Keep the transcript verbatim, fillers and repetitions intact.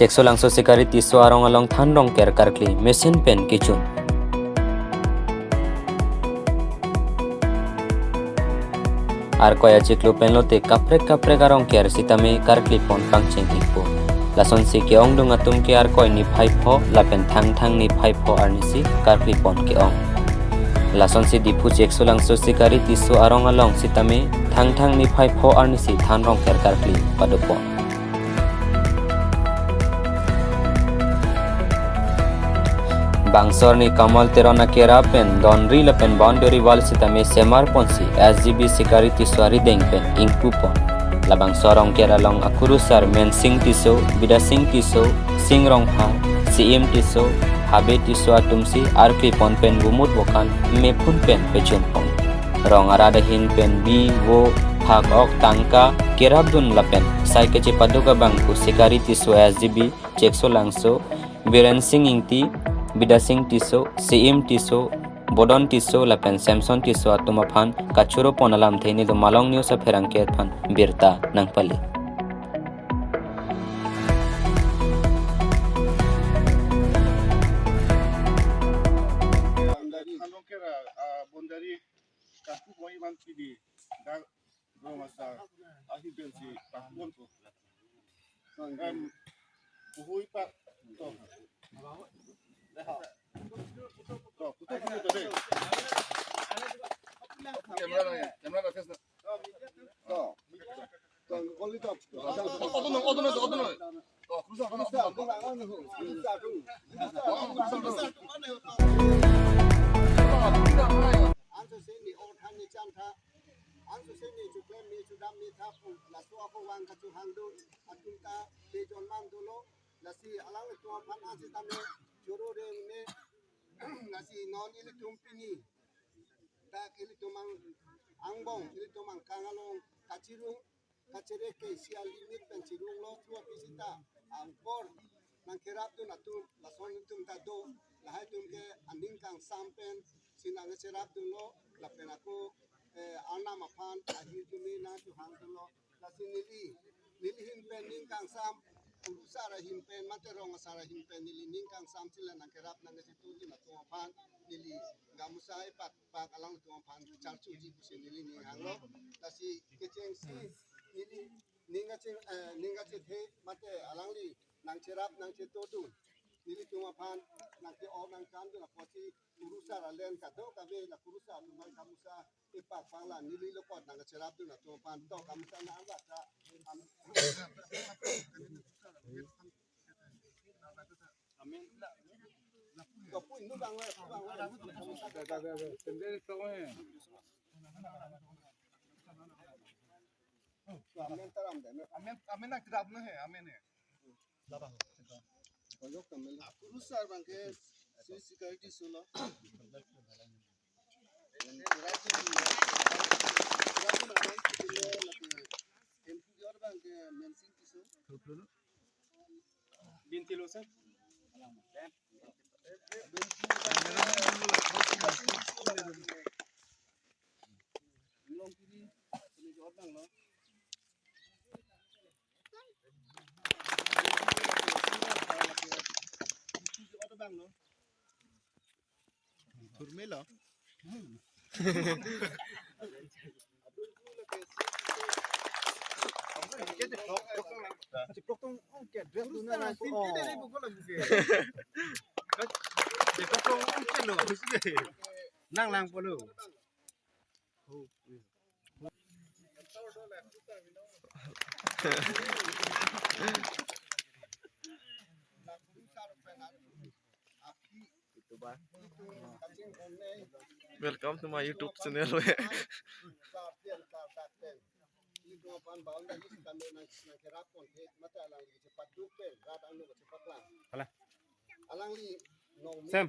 Cheksolangso Sikari Tisso arong along than rongker karkli mesen pen kechun. Arkoi achiklo pen lote kaprek kaprek arongker sitame karkli pon pangcheng ikpo. Lasonsi ke-ongdung atum ke Arkoi niphai pho lapen Thangthang niphai pho arnisi karkli pon ke-ong. Lasonsi Diphu Cheksolangso Sikari Tisso arong along sitame Thangthang niphai pho arnisi than rongker karkli padopon. Bangso arni Kamal Teron akerap pen donri lapen boundary wall sitame semar ponsi S G B Sikari Tisso arideng pen ingpu pon. Labangso arongker along akurusar Mensing Tisso, Bidasing Tisso, Sing Rongphar, Siim Tisso, Habe Tisso atumsi arkli pon pen vomut vokan mephun pen pechun pon. Rong arat ahin pen bi, vo, phak ok, tangka kerapdun lapen sai kechepaduk abang pu Sikari Tisso S G B Cheksolangso, Biren Sing Ingti, Bidasing Tisso, Siim Tisso, Bodon Tisso lapen Samson Tisso atum aphan kachoro pon alamthe nelitum Malong News apherangke aphan birta nangpali. Boundary, ano kera, ah, boundary kaku boy man pidi. Dak Rong asar ahi pensi tahun tu. Em, buhui pak. To. To, putar kami to deh. Camera lang ya, camera lang, focus na. To. To, kali to. Oto no, oto no, oto no. To, krusa, krusa, krusa. Krusa, krusa, krusa. Anso seni or than ni cham tha. Anso seni chuklem ni chudam ni tha pu laso ako vang kachehangdun atum ta te jonman dolo. Lasi alanglitum aphan ansi tame choro reng ne. Lasi non ilitum pini dak ilitum ang angbong ilitum angkang along kachirung kachere ke isi alimit pen chirunglo thua kisita angkor nangkerapdun atum lason atum ta do lahai atum ke aning kangsam pensi nangcherapdunlo lapen ako, eh, arnam aphan ahi atum ni nangchehangdunlo lasi neli neli ahin pen ning kangsam kurusar ahin pen mate rong asar ahin pen neli ning kangsam si la nangkerap nangkachetudun atum aphan neli gamusa ipak pak alangtum aphan charchuji pusi neli ning hanglo. Lasi kechengsi neli ning kacheng, eh, ning kachethe mate alangli nangcherap nangchetudun nelitum aphan nangke-o nangkandun apotsi kurusar alen kadokave la kurusar atum aphan gamusa ipak pangla neli lokot nangkacherapdun atum aphan to gamusa na anrat ta. Amen. Kapui nu bang we, bang we. Sendiri kau eh. Amen taram de. Amen, amen nak tidak benar he, amen he. Kurusar bangke si Sikari Tisso lo. Binti lo sir. Turmelo. Chiplok tong ong ke dress duna nang ko. Chiplok tong ong ke lo. Nang lang polo. Welcome to my YouTube channel. Hala. Sam.